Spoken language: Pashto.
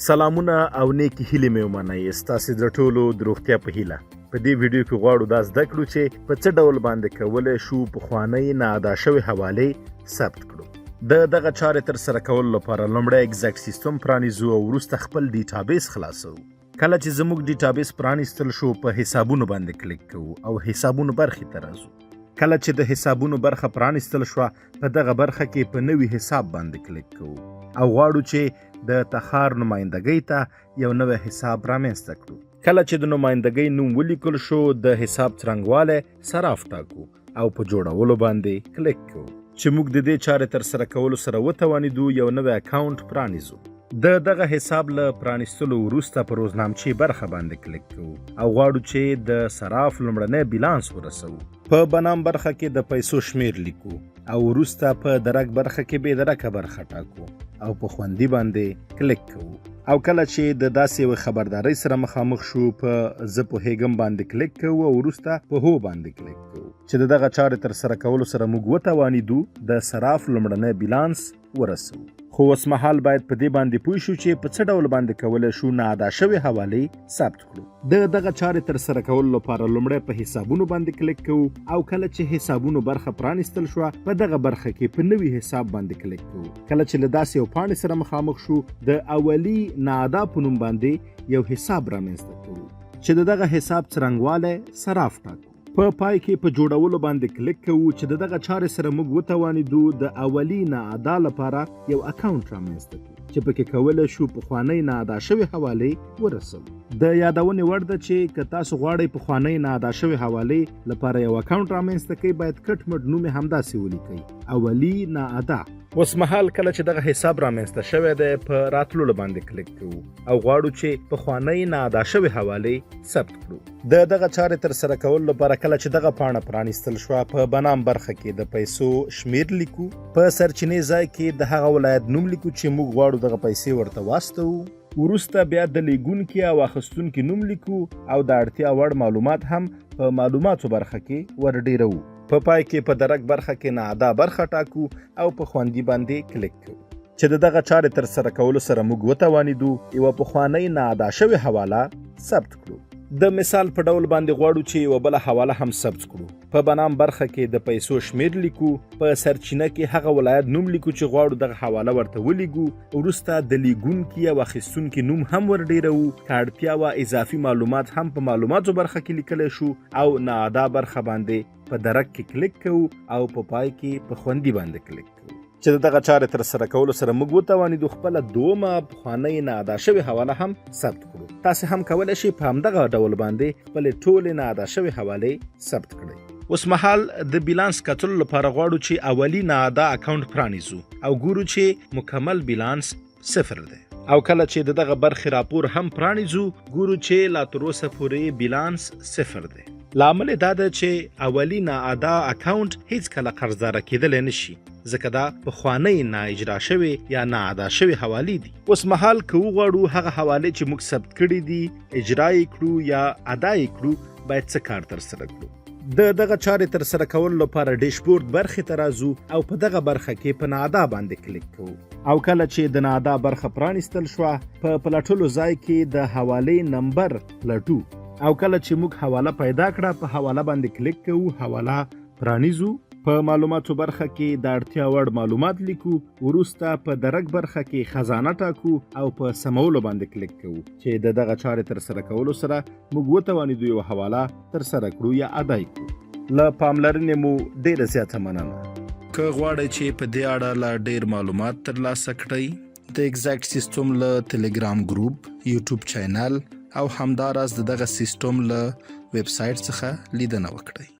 سلامونه او نیکې هیلې مې ومنئ. ستاسې د ټولو د روغتیا په هیله په دې ویډیو کې غواړو دا زده کړو چې په څه ډول باندې کولی شو پخوانۍ نا ادا شوې حوالې ثبت کړو. د دغه چارې ترسره کولو لپاره لومړی Exact سیستم پرانیزو او وروسته خپل database خلاصوو. کله چې زموږ database پرانیستل شو، په حسابونو باندې کلیک کوو او حسابونو برخې ته راځو. کله چې د حسابونو برخه پرانیستل شوه، په دغه برخه کې په نوي حساب باندې کلیک کوو او غواړو چې د تخار نمایندګۍ ته یو نوی حساب رامنځته کړو. کله چې د نمایندګۍ نوم ولیکل شو، د حساب څرنګوالی صراف ټاکو او په جوړولو باندې کلیک کوو، چې موږ د دې چارې ترسره کولو سره وتوانیدو یو نوی اکاونټ پرانیزو. د دغه حساب له پرانیستلو وروسته په روزنامچې برخه باندې کلیک کوو او غواړو چې د صراف لومړنی بیلانس ورسوو. په بنام برخه کې د پیسو شمیر لیکو او وروسته په درک برخه کې بې درکه برخه ټاکو او په خوندي باندې کلیک کوو. او کله چې د داسې یوې خبردارۍ سره مخامخ شو، په زه پوهېږم باندې کلیک کوو او وروسته په هو باندې کلیک کوو، چې د دغه چارې ترسره کولو سره موږ وتوانیدو د صراف لومړنی بیلانس ورسوو. خو اوسمهال باید په دې باندې پوه شو چې په څه ډول باندې کولی شو نا ادا شوې حوالې ثبت کړو. د دغه چارې ترسره کولو لپاره لومړی په حسابونو باندې کلیک کوو او کله چې حسابونو برخه پرانیستل شوه، په دغه برخه کې په نوي حساب باندې کلیک کوو. کله چې له داسې یو پاڼې سره مخامخ شو، د اولي ناادا په نوم باندې یو حساب رامنځته کوو، چې د دغه حساب څرنګوالی صراف ټاکو. په پای کې په جوړولو باندې کلیک کوو، چې د دغه چارې سره موږ وتوانیدو د اولي ناادا لپاره یو اکاونټ رامنځته کړو، چې پکې کولی شو پخوانۍ نا ادا شوې حوالې ورسوو. د یادونې وړ ده چې که تاسو غواړئ پخوانۍ نا ادا شوې حوالې لپاره یو اکاونټ رامنځته کړئ، باید کټ مټ نوم یې همداسې ولیکئ، اولي نا ادا. اوسمهال کله چې دغه حساب رامنځته شوی دی، په راتللو باندې کلیک کوو او غواړو چې پخوانۍ نا ادا شوې حوالې ثبت کړو. د دغه چارې ترسره کولو لپاره کله چې دغه پاڼه پرانیستل شوه، په بنام برخه کې د پیسو شمیر لیکو، په سرچینې ځای کې د هغه ولایت نوم لیکو چې موږ غواړو دغه پیسې ورته واستوو. وروسته بیا د لیږونکي او اخیستونکي نوم لیکو او د اړتیا وړ معلومات هم په معلوماتو برخه کې ور ډیروو. په پای کې په درک برخه کې ناادا برخه ټاکو او په خوندي باندې کلیک کوو، چې د دغه چارې ترسره کولو سره موږ وتوانیدو یوه پخوانۍ ناادا شوې حواله ثبت کړو. د مثال په ډول باندې غواړو چې یوه بله حواله هم ثبت کړو. په بنام برخه کې د پیسو شمیر لیکو، په سرچینه کې هغه ولایت نوم لیکو چې غواړو دغه حواله ورته ولیږو. وروسته د لیږونکي او اخیستونکي نوم هم ور ډیروو. که اړتیا وه، اضافي معلومات هم په معلوماتو برخه کې لیکلی شو او ناادا برخه باندې په درک کې کلیک کوو او په پای کې په خوندي باندې کلیک کوو، چې د دغه چارې ترسره کولو سره موږ وتوانیدو خپله دومه پخوانۍ نا ادا شوې حواله هم ثبت کړو. تاسې هم کولی شئ په همدغه ډول باندې خپلې ټولې نا ادا شوې حوالې ثبت کړئ. اوسمهال د بیلانس کتلو لپاره غواړو چې اولي نا ادا اکاونټ پرانیزو او ګورو چې مکمل بیلانس صفر دی. او کله چې د دغه برخې راپور هم پرانیزو، ګورو چې لا تر اوسه پورې بیلانس صفر دی. لامل یې دا ده چې اولي نا ادا اکاونټ هیڅکله قرضداره کېدلی نشي، ځکه دا پخوانۍ نا اجرا شوې یا نا ادا شوې حوالې دي. اوس مهال که وغواړو هغه حوالې چې موږ ثبت کړې دي اجرا یې کړو یا ادا یې کړو، باید څه کار ترسره کړو؟ د دغه چارې ترسره کولو لپاره ډیشبورډ برخې ته راځو او په دغه برخه کې په ناادا باندې کلیک کوو. او کله چې د ناادا برخه پرانیستل شوه، په پلټلو ځای کې د حوالې نمبر پلټو او کله چې موږ حواله پیدا کړه، په حواله باندې کلیک کوو، حواله پرانیزو، په معلوماتو برخه کې د اړتیا وړ معلومات لیکو. وروسته په درک برخه کې خزانه ټاکو او په سمولو باندې کلیک کوو، چې د دغه چارې ترسره کولو سره موږ وتوانیدو یوه حواله ترسره کړو یا ادا یې کړو. له پاملرنې مو ډیره زیاته مننه. که غواړئ چې په دې اړه لا ډیر معلومات ترلاسه کړئ، د Exact سیستم له تلګرام ګروپ، یوټیوب چینل او همداراز د دغه سیستم له ویب سایټ څخه لیدنه وکړئ.